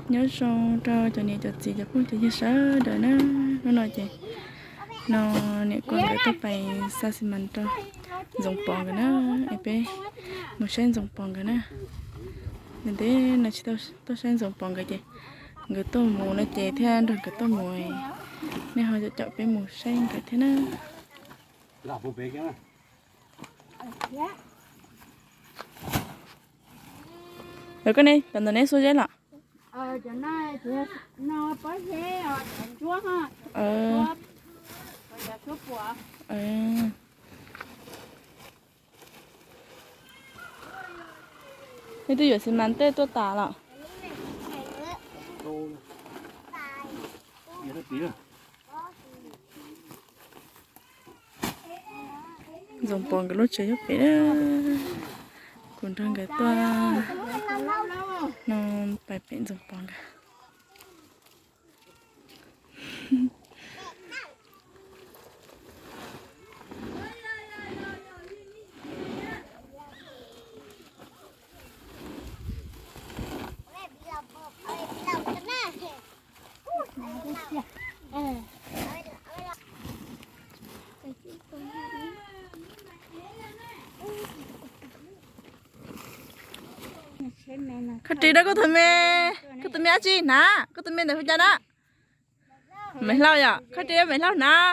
Nyob zoo rau cov niam cov txiv cov phooj cov ywg sawv daws na. Hnub no ces no niam kuas nkawd tuaj pais xa xi mas rau Ntxoov Pov nkawd na, es peb mus saib Ntxoov Pov nkawd na. Ntev ntev no tsis tau tuaj saib Ntxoov Pov nkawd ces nkawd tuaj mus no ces thiaj nrog nkawd tuaj mus. Nej ho caum caum peb mus saib nkawd thiab na. Lawv koj ne, cov ntawm neb xua zeb los? Nej twb yuav xi mas tej tuaj tas los? Ntxoov Pov nkawd lub tsev nyob pem, kuv nrog nkawd tuaj no, pais pem Ntxoov Pov nkawd. Koj ris rau koj tus me, koj tus me dab tsi hnav, koj tus me ntawm hu cas na? Maiv Hlau yom, koj ris rau Maiv Hlau hnav.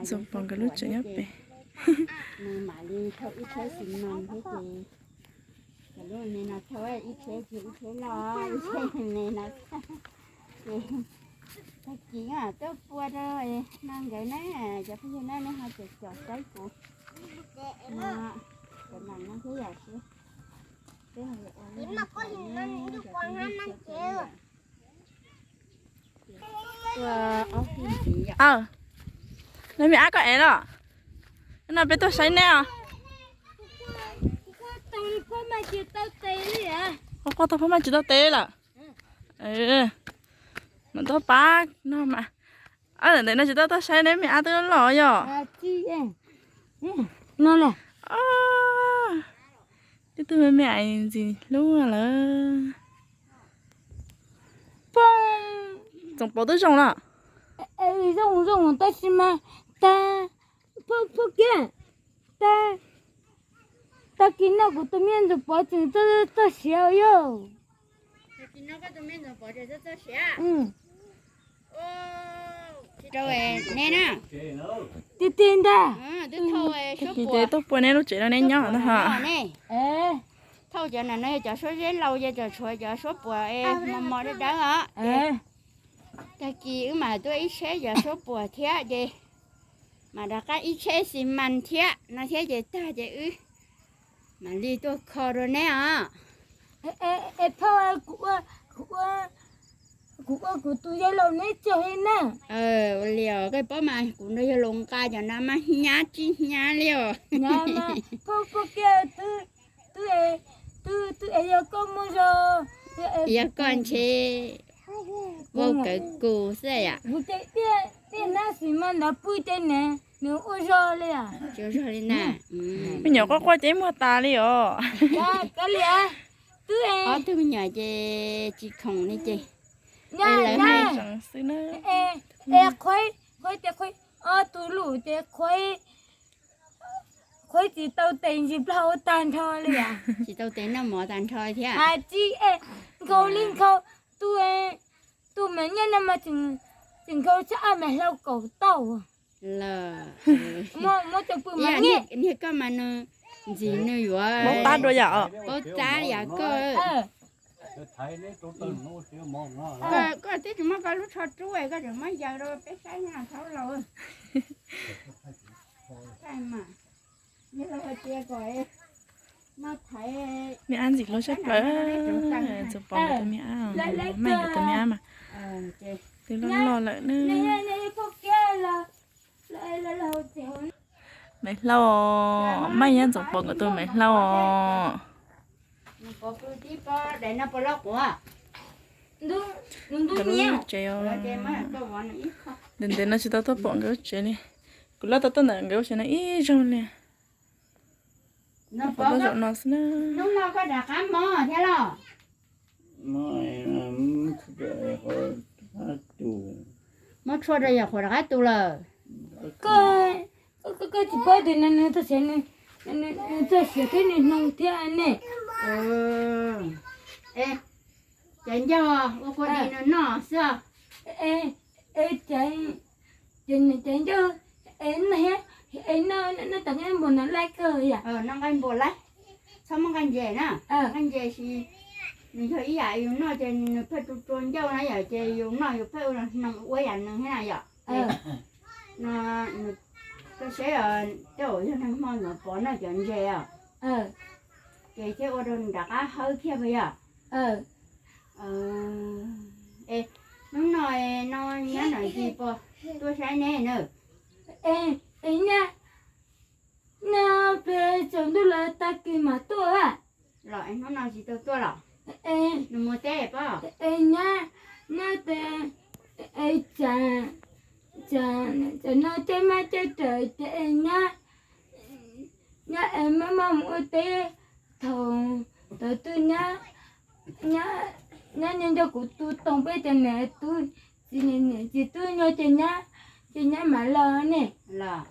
Ntxoov Pov nkawd lub tsev nyob pem. Nws mam li thauj ib tsheb xi mas thiab ces, lub me no thauj ib tsheb, ib tsheb loj, ib tsheb me no. Ces tag kis tuaj pua rau no nkawd na, cov phooj ywg na, nej ho caum caum saib kuv no, kuv mam no thiab yam siab. Neb me ab koj ev los? No peb tuaj saib neb os. Quaj quaj tau phab maj tsis tau teb lawm. Mam tuaj pab no mas. Ntawm no tsis tau tuaj saib neb me ab twb loj yom. Twb twb me me ais ntxim hlub lawm. Txoov Pov twb zoo los? Zoo zoo tab sis mas tag, phauj kiag, tag, tag kis no kuv tus me Ntxoov Pov tseem txawj siav yom. Tiag tiag ntag. Tag kis ces tuaj pua neb lub tsev rau neb nyob no ha. Thauj cov no yog cov suab zeb laus, ces cov tshuav cov suab puam mos mos dawb dawb os. Tag kis wb mam tuaj ib tsheb cov suab puam thiab ces mam rov qab ib tsheb xi mas thiab no thiab ces tag ces wb mam li tuaj kho rau neb os. Es phauj, kuv ua kuv tus yawg laus neb tsaug li na. Ua li os, koj paub mas kuv nrog yawg laus nqa cov no mas hnyav tsis hnyav li os. Phauj, phauj kiag, twb, twb es yog koj muaj zog, yog koj ntshe vau kawg kus xwb yom. Kuv ces tiaj nab xis mas ntawd pw ces nws ua zog li. Ua zog li na. Me nyuam quaj quaj ces muag tas li os. Kav liam, twb es ob tug me nyuam ces tsis khoom li ces lawv hais xwb na. Es qhuaib, qhuaib ces qhuaib ob tug lus ces qhuaib, qhuaib tsis tau tes ntsis plaub hau tag nrho li os. Tsis tau tes noj mov tag nrho thiab. Hais tsis es nkhaus li nkhaus, tus, tus mas nyiaj no mas tseem nkhaus tshaj Maiv Hlau kaum tauj. Muab cov pw mas nyiaj. Niag koj mas nws ntxim nws yuav paub tab dua yam, paub tab yam koj. Koj twb tsis muab koj lub tsho rub, koj tseem muab yaws rau peb saib na thaub laus. Me ab ntxim hlub tshaj plaws. Ntxoov Pov nkawd tus me ab, Maiv Hlau nkawd tus me ab mas twb loj loj lawm na. Maiv Hlau os, Maiv Hlau, Ntxoov Pov nkawd tus Maiv Hlau os. Nkawd lub tsev os. Ntev ntev no tsis tau tuaj pom nkawd lub tsev li. Kuv loj tau tuaj ntawm nkawd lub tsev no ib zaug li. Pov zaum no xwb na. Hnub no koj rov qab mob thiab los? Mob tshuaj rau yawm qhuav rov qab tu lawm. Koj, koj tsis paub tias nws txog siav, nws txog siav thiab nws hnoos thiab ne. Es caiv ncauj ua kua dis nws noj xwb os. Es caiv ncauj, es noj, es noj, noj tas nqaij npua no laij kawg yom. Noj nqaij npua laij, txhob muab nqaij ntses na. Nqaij ntses ces nws yog ib yam yus noj ces nws pheej rua rua ncauj na yom, ces yus noj yus pheej ua hnoos ua yam nws thiab na yom. No, koj saib, tej zaum yog nag hmo ntxoov pov noj cov ntses os, ces thiaj ua rau nws rov qab hawb thiab puas yog? Es hnub no no nyab Nom Ntxis puas tuaj saib neb na? Es nyab, nyab peb tsaus ntuj lawm tag kis mam tuaj. Los es hnub no tsis tau tuaj los? Nws mus teb pob. Es nyab, nyab tes, es cas, cas no caij maj caij rawm ces es nyab, nyab es maj maj mus ua teb. Thaum, thaum twg nyab, nyab nco nco kuv tus toog peb cov niam tub, txiv niam txiv tub nyob ces nyab, ces nyab mam los ne. Los,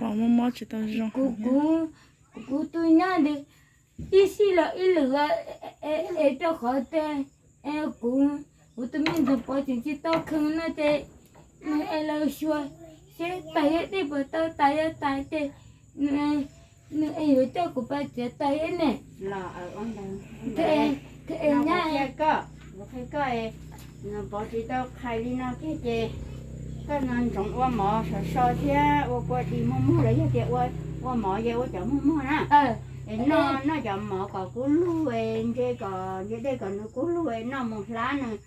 mob mob tsis tau zoo. Kuv, kuv, kuv tus nyab ntawd ib sij los ib lwm es rau qhov tias kuv, kuv tus me ntxoov Pov tseem tsis tau kheev no ces nws es los xyuas seb tais yog dej puas tau tais, yog tais ces nws es yuav coj kuv pais txiav tais thiab ne. Kuv qhia koj, kuv qhia koj, Nom Pov tsis tau qhais li no kiag ces koj ntxoov ntsoov ua mov sov so thiab ua kua dis muag muag los yog tias ua, ua mov ces ua cov muag muag na. Es noj, noj cov mov kom kub lug, ntse kom, ntse dej kom nws kub lug, noj mus hlab nws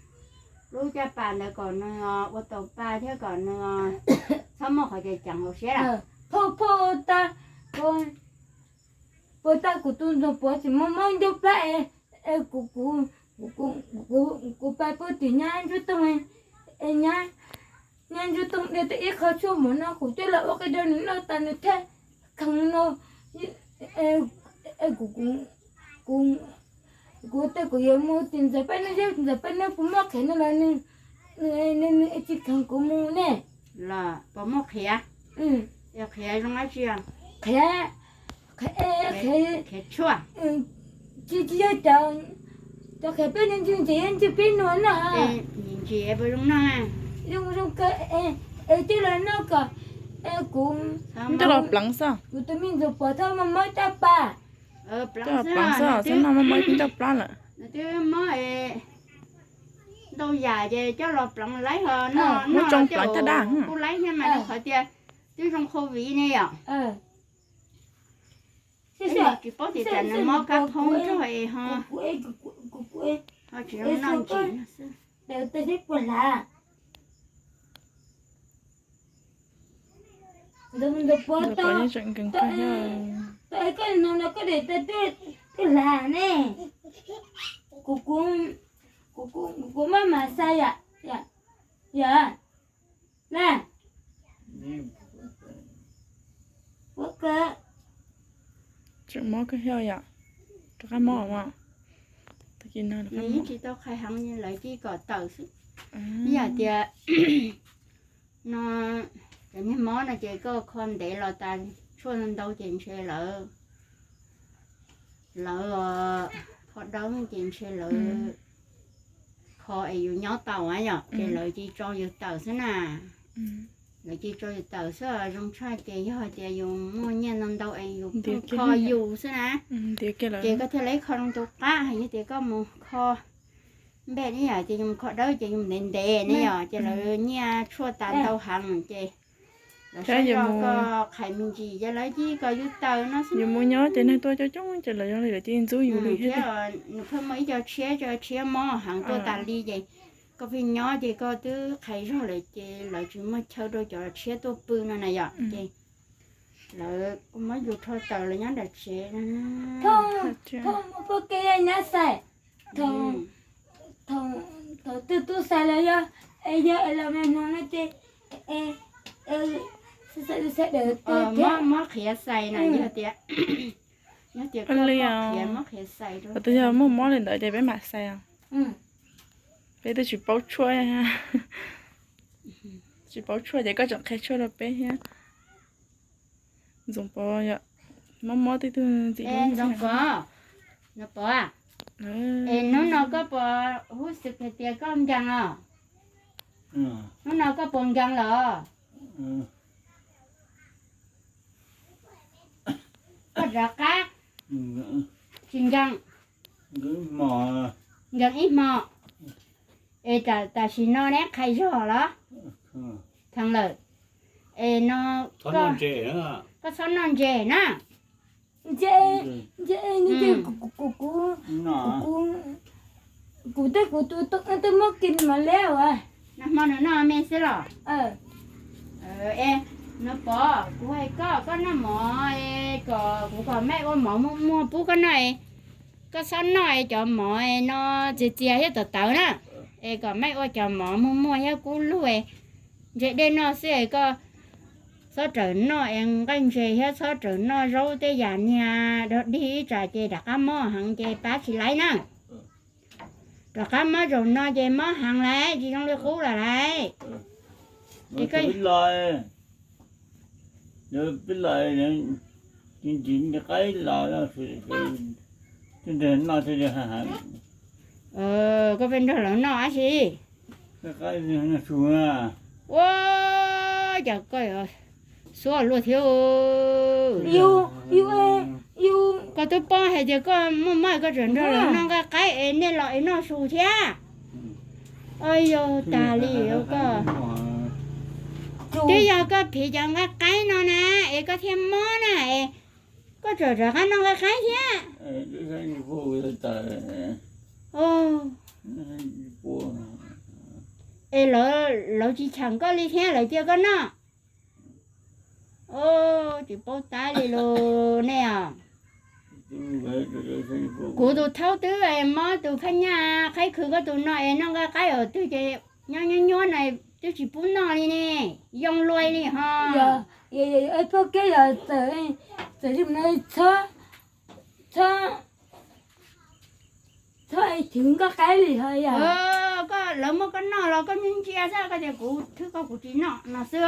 lub caj pas ntawd kom nws ua tau pa thiab kom nws txhob muaj qhov ceev ceev hauv siab lawm. Phauj, phauj, puas tas kuv tus ntxoov Pov tseem mob mob ncauj plab es, es kuv, kuv, kuv pais puag tim nyab Ntsuab Toog, es nyab, nyab Ntsuab Toog de tau ib qho tshuaj mov no kuv coj los ua qe rau nws noj tas nws thiaj kheev no. Es kuv, kuv, kuv tias kuv yuav mus tim Ntxawm Paj Nab, Ntxawm Paj Nab puas muaj qhiav no los nws, nws, nws tsis kheev kuv mus ne. Los puas muaj qhiav? Qhiav zoo dab tsi? Qhiav, qhiav tshuaj. Tsis, tsis yog cov, cov qhiav peb ntsis ntsis ntsis peb nua noj. Ntsis puas zoo noj? Zoo, zoo kawg. Es coj los noj kom, es kuv, coj los pleev xwb. Kuv tus me ntxoov Pov txhob mob mob caj pas. Coj los pleev xwb, xwb noj mob mob ib ncauj plab lawm. Twb mob ntau yam ces coj los pleev laib ho noj, noj tsoo pleev caj dab kuj laib thiab mas rau qhov tias twb zoo covid ne yom. Tsis paub tias tsam nws mob kab phoov nrog es ho. Ho tsis zoo noj ntsis no xwb. Ntxoov Pov, koj no no koj de twb hlav ne. Kuv, kuv, kuv maj mam xav yom, yom, na. Tseem mob kawg thiab yom. Rov qab mob os. Tag kis no rov qab mob. Yeej tsis tau qhais heev, lawv cia kom tawm xwb. Ib yam tias no, cov niag mob no ces koj kho ntev los tas tshuaj ntau ces ntshe lawv, lawv kho dawb ces ntshe lawv kho es yus nyob tau yom, ces lawv cia tso yus tawm xwb na. Lawv cia tso yus tawm xwb, zoo tshaj ces yog tias yus muaj nyiaj ntau ntau es yus pheej kho yus xwb na. Ces koj thiaj li kho zoo tus qab, yog tias koj mus kho npej ne yom, ces yus mus kho dawb ces yus ntev ntev ne yom, ces lawv nyiaj tshuaj tas ntau heev ces lawv saib yus koj qhais me ntsis ces lawv cia kom yus tawm no xwb. Yus mus nyob ces neeg tuaj coob coob ces lawv zoo li lawv cia ntxub yus li thiab. Nws pheej muaj ib co tshiab, co tshiab mob heev tuaj tas li ces koj pheej nyob ces koj twb qhais zog lawm ces lawv tsis muaj chaw rau cov tshiab tuaj pw no na yom, ces lawv muab yus rho tawm los nyob nram tsev. Phauj, phauj, muaj phauj ke nyab xais. Thaum, thaum, thaum twg tub xais los yog, es yog es los me hmoov no ces, es, es, Mob qhiav xais na, yog tias, yog tias koj mob qhiav, mob qhiav xais rau, tus yog muaj mob li ntawd ces peb mam xais os. Peb twb tsis paub tshuaj, tsis paub tshuaj ces koj tseem qhia tshuaj rau peb thiab. Ntxoov Pov, mob mob twb tug ntxim hlub Ntxoov Pov, Ntxoov Pov, es hnub no koj puas huj xwm hais tias koj nkees os? Hnub no koj puas nkees los? Koj rov qab tsis nkees, nkees ib hmo, es tam sim no neb qhais zog los theev lawm, es no koj txhob noj ntses na. Ntshe, ntshe kuv, kuv, kuv, kuv tej kuv tus twb muab kis mas le as. Nag hmo nws noj me xwb los? Es no Pov, kuv hais koj, koj noj mov es kom kuv kom Maiv ua mov muaj muaj pub koj noj es koj txhob noj es cov mov es no txias txias thiab tawv tawv na, es kom Maiv ua cov mov muaj muaj thiab kub lug es ntshe dej noj xwb es koj txhob rawm noj es nqaij ntses thiab txhob rawm noj zaub tej yam niag dog dig ib tsam ces rov qab mob heev ces pab tsis laib na. Rov qab mob zaum no ces mob heev lawm tsis zoo li qub lawm lauj. Es koj peb los, ntsis qaib los, noj thiaj li heev. Koj peb nrog lawv noj dab tsi? Ua cas koj yuav xuab luaj thiab. Koj twb paub hais tias koj muaj mob koj tseem nrog lawv noj nqaij qaib es nej los es noj su thiab. Ua yog tas li koj, twb yog koj phiv cov nqaij qaib no na es koj thiaj mob na es koj tseem rov qab noj nqaij qaib thiab. Es lawv tsis cheem koj li thiab lawv cia koj noj. Tsis paub tab li los nej os. Kuv tus thaub twb mob tus phaj nyaj qaib khwv koj tus no es noj nqaij qaib os twg ces nyob nyuab nyuab na twb tsis pub noj li ne. Yoo luaj li ho. Pog Keb yog txawm, txawm txhob, txhob es chwv nqaij qaib li ho yog. Koj lawv muab koj noj los koj ntsia ntsia xwb koj tias kuv thwb koj kuv tsis noj no xwb.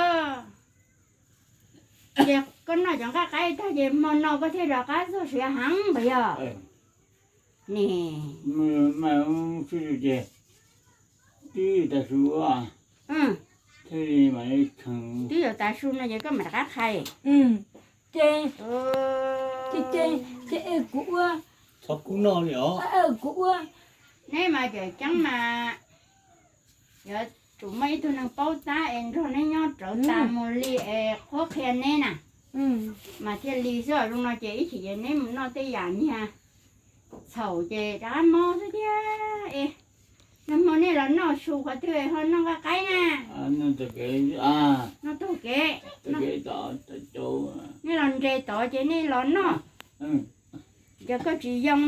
Ces koj noj cov nqaij qaib tag ces hmo no koj thiaj rov qab txog siav heev puas yog? Twb tas su, twb yuav tas su no ces koj mam rov qab qhai. Ces, ces, ces es kuv ua, kuv ua, neb mas cawm ceeb mas yuav tsum muaj ib tug neeg paub tab es nrog neb nyob rawv tas mus li es qhuab qhia neb na. Mas thiaj li xwb, zoo no ces ib chim ces neb mus noj tej yam niag txhaum ces rov qab mob xwb thiab. Es nag hmo nej los noj su qhov twg ho noj nqaij qaib na? Noj taug kev, nej los nres tod ces nej los noj. Ces koj tsis yoo,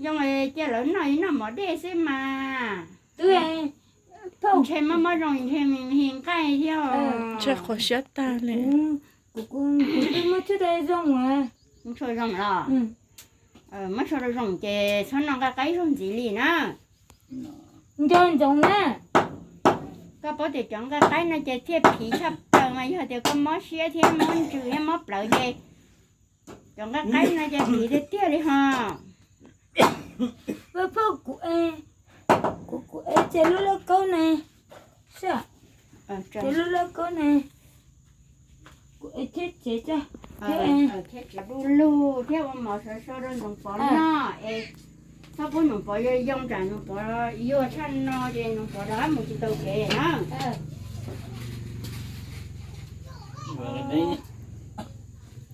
yoo cia lawv noj, noj mov dej xwb mas. Ntshe mob mob zoo ntshe me nqaij thiab. Ntshe qhuav siab tag li. Kuv twb muab tshuaj rau zoo, muab tshuaj zoo los, muab tshuaj rau zoo ces txhob noj nqaij qaib zaug ntxiv li na. Nco ntsoov na. Koj paub tias cov nqaij qaib no ces thiaj phiv tshaj plaws mas yog tias koj mob siab thiab mob ntsws thiab mob plawv ces cov nqaij qaib no ces phiv tiag tiag li ho. Pog, kuv, kuv, kuv ev tsev lub lauj kaub ne, tsev lub lauj kaub ne, kuv ev thiab tsev coj, du lug thiab ua mov sov so rau Ntxoov Pov noj es txhob pub Ntxoov Pov yoo tsam Ntxoov Pov yuag tshaj no ces Ntxoov Pov rov qab mus tsis tau kev na.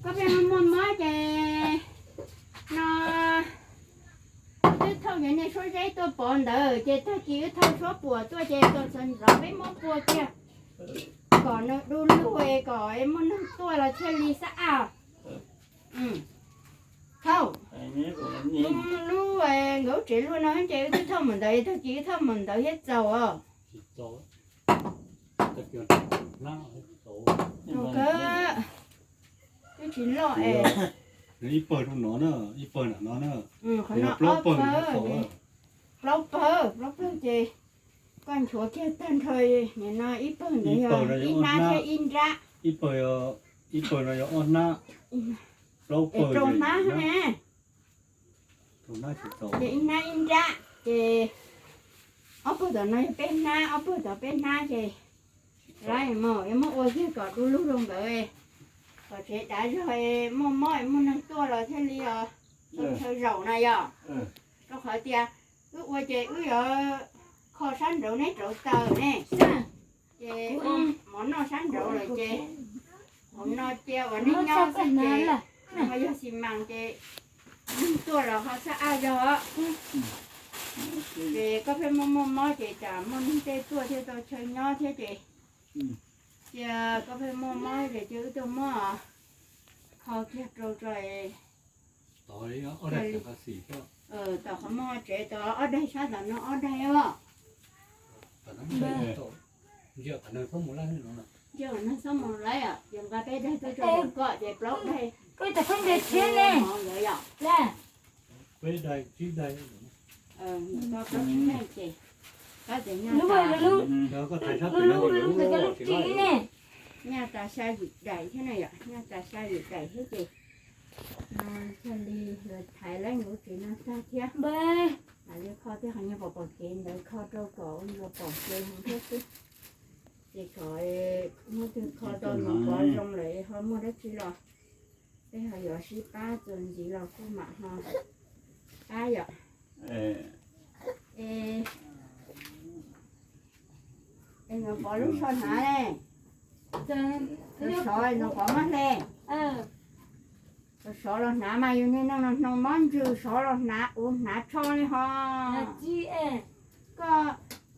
Koj pheej muaj mob ces no wb thauj cov niag suab zeb tuaj pov ntawd ces tag kis wb thauj suab puam tuaj ces kom sawv ntxov peb muab pua kiag kom nws du lug es kom muaj neeg tuaj los thiaj li xab aj. Thauj lub nkawd lub tsev luag no ces wb twb thauj mus ntawd, tag kis wb thauj mus ntawd thiab txaus os. Tus kawg twb tsis loj es. Ib pawg rau no na, ib pawg nram no na. Qhov no ob pawg, plaub pawg, plaub pawg ces koj nchuav kiag tag nrho, nim no ib pawg ntawd yog ib hnab thiab ib nrab. Ib pawg, ib pawg no yog ob hnab, plaub pawg rau hnab ne. Ces ib hnab ib nrab ces ob pawg tom no yog peb hnab, ob pawg tom peb hnab ces lawv mas yuav muab ua kiag kom du lug rau nkawd, kom tsev dav zog, muaj mob muaj neeg tuaj los thiaj li os tau chaw zaum na yom. Rau qhov tias wb ua ces wb yuav kho sab nraud neb rauv taws ne, ces ua mov noj sab nraud lawm ces hauv no cia uas neeg nyob xwb ces, yog xi mas ces neeg tuaj los ho xab ab zog. Ces koj pheej muaj muaj mob ces tsam muaj neeg tej tuaj thiaj tau chaw nyob thiab ces, cia koj pheej muaj mob ces cia wb tuaj muab kho kiag rau tso. Tom qhov muag tsev tod ob daig, sab tom no ob daig os. Ntsia neeg txhob mus lawm, ces nqa peb daig tuaj tso kom ces plaub daig. Koj tas khaub ncaws tshiab ne, ntawd yom. Peb daig tsib daig. Koj tsib daig ces, koj tias nyob tas, lub ntawd koj lub tsis ne, nyob tas xya yim daim thiab na yom, nyob tas xya yim daim thiab ces thiaj li thaiv lawv lub tsev no tag thiab. Mam li kho tej qhov nyuag pom pom kev ntawd kho rau kom ua nyuag pom kev heev thiab xwb. Ces kom muab twg kho tau nws pov zoo lawm ho muaj dab tsi los peb ho yuav sib pab txuas ntxiv los kuj mam ho pab yom. Es, es nws pov lub tsho hnav ne, sov nws pov mab hle. Sov los hnav mas yus niag neeg no hnoos mob ntsws, sov los hnav quv hnav tsho li ho. Koj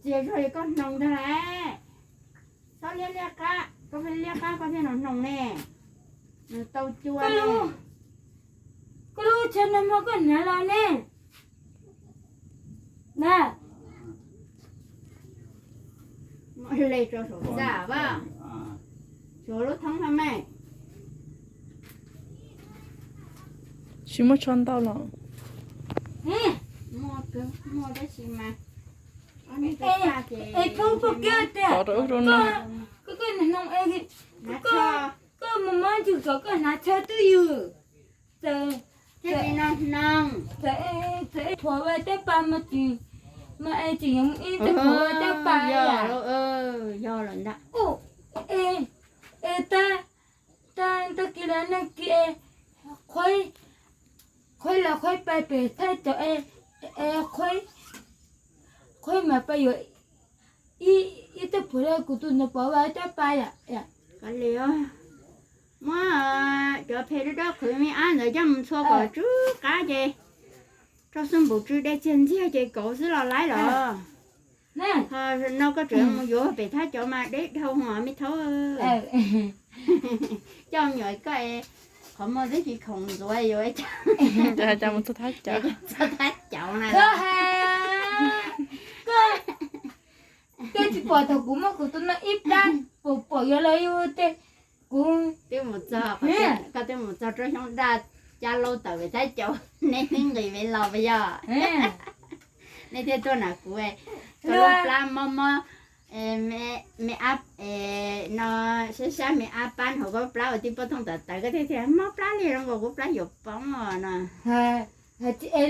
txias zog li koj hnoos ntag lauj. Txhob liab liab qab, koj pheej liab qab koj thiaj hnoos hnoos ne. Nws tau cua ne. Koj lub tsho no mas koj hnav los ne. Na, muab hle rau saum txaj vaj, tshuav lub thoob hab me. Tsis muaj tsho ntau los? Muaj, muaj tab sis mas, es thoob puag kiag tias koj, koj, koj hnoos, koj mus mob ntsws kom koj hnav tsho twj ywm. Txawm, txawm, txawm thuav vaj tab pas mas tsis, mas es tseem yuav ib tug thuav vaj tab pas. Yog lawm ntag. Es tag, tag, tag kis los nag kis, qhuaib los qhuaib pais pem thaj cov, qhuaib, qhuaib mas pais yuav ib tug thuav vaj, kuv tus ntawd pov vaj tab pas yom. Muab cov phe dawb dawb qhwv me ab ntawd coj mus txhua kom tsw qab ces rau xub npum tsw dej txiag ntxiag ces kauv xwb los laib los. Ho no koj tseem mus yuav pem thaj cov mas deb dhau hos me thaub. Coj me nyuam koj, qhov muag twb tsis khoom ntxuav yuav coj mus txog thaj cov na. Koj twb tsis pom thaum kuv muab kuv tus no ib plab, pom pom yuav los yus tej, kuv twb mus txog, koj twb mus txog rau xyoob daj cab laub tawm pem thaj cov, neb twb nqis pem los puas yog? Neb thiaj tuaj nram kuv, koj lub plab mob mob, me ab, no, sab sab me ab pab hauv koj plab ua tij poj thooj tawv tawv, koj thiaj tias mob plab li zoo nkaus kuv plab yuav poob os no. Hais tias,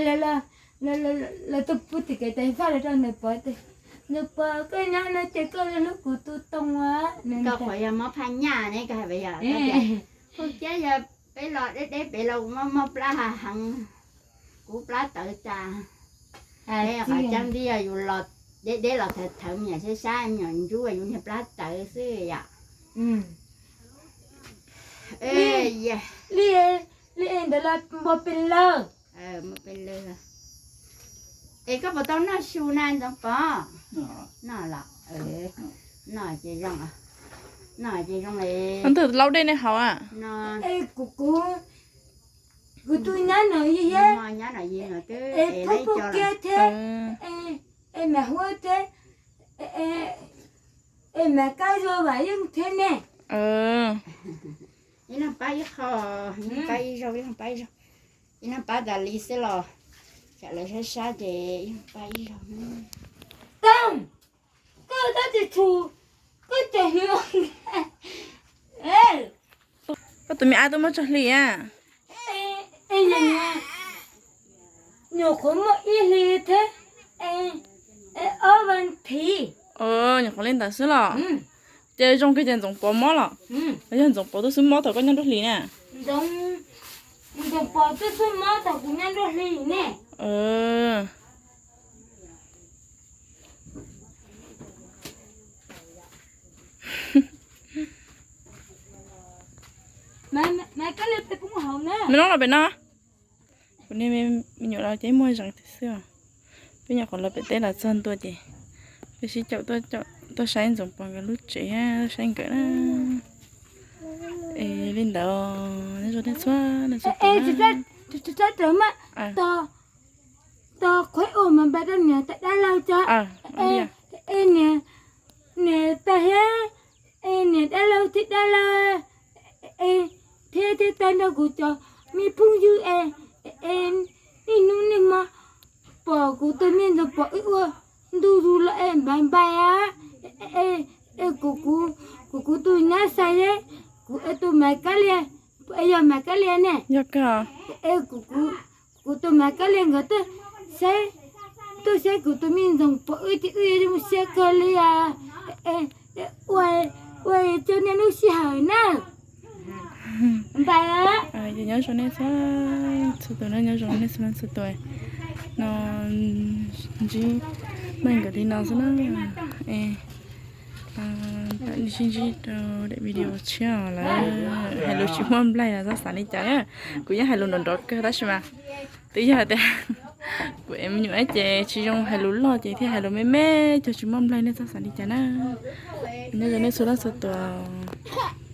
lawv tuaj pub tim kev tais faj los rau nws pov tias, nws pov koj nyob no ces koj hlub kuv tus too as. Koj qhuav yog mob phaj nyaj ne, koj hais puas yog? Koj tias, hu ciab yog peb los deb deb pem los kuv mob mob plab ha heev, kuv plab tawv tas. Qhov tseeb tiag yus los deb deb los thawv thawv me nyuam sab sab me nyuam ntsub yus niag plab tawv xwb yom. Li, li ntawd los npog pes lawg. Es koj puas tau noj su na Ntxoov Pov? Noj los, noj ces zoo, noj ces zoo li. Ntawm laub dej nej haus a? Kuv, kuv, kuv tus nyab no yog, es phob phob kiag thiab, es mam huab thiab, Es Maiv Kab Zog Vam Yeej thiab ne. Ib leeg pab ib qho, ib leeg pab ib zaug, ib leeg pab ib zaug, ib leeg pab tas li xwb los tsam lawv sab sab ces ib leeg pab ib zaug. Tooj, koj tab tsis tshum, koj tseem hnyuv. Koj tus me ab twb muaj tsawg hli a? Nyuam qhuav muaj ib hli thiab ob vas thiv. Nyuam qhuav li ntawd xwb los? Ces zoo kiag ces Ntxoov Pov mob los? Los yog Ntxoov Pov twb xub mob thaum koj nyob nruab hlis na? Ntxoov Pov twb xub mob thaum kuv nyob nruab hlis ne. Me noob los pem no. Kuv niag me nyuam los ces muaj zeem tiag xwb. Peb nyuam qhuav los pem teb los txog ntua ces peb sib caum tuaj saib Ntxoov Pov nkawd lub tsev, tuaj saib nkawd na. Es li ntawd nyob zoo nej txhua leej txhua tus. Tos qhuaib ua mas npaj rau niam tais dab laug tso. Es niam tais thiab, es niam dab laug thiab dab laug, es thiab thiab tag nrho kuv cov me phooj ywg es, es niaj hnub niaj hmo pom kuv tus me Ntxoov Pov wb ua ntu zus los es npaj npaj a. Es kuv, kuv, kuv tus nyab xais thiab kuv tus Maiv Kab Lia, es yog Maiv Kab Lia ne. Es kuv, kuv tus Maiv Kab Lia nkawd tuaj saib, tuaj saib kuv tus me Ntxoov Pov wb ces wb zoo siab kawg li os. Ua tsaug nej lub sij hawm na. Npaj. Nyob zoo nej txhua tus, nyob zoo nej txhua leej txhua tus. No ntsib Npaj nkawd li no xwb na. Sib ntsib rau daim video tshiab lawm, hais lus tsis muaj nplaig los txhob xav li cas na. Kuv yeej hais lus nrov nrov kawg tab sis mas twb yog tias kuv ev me nyuam ces tsis zoo hais lus loj ces thiaj hais lus me me cog tsis muaj nplaig, nej txhob xav li cas na. Nyob zoo nej txhua leej txhua tus.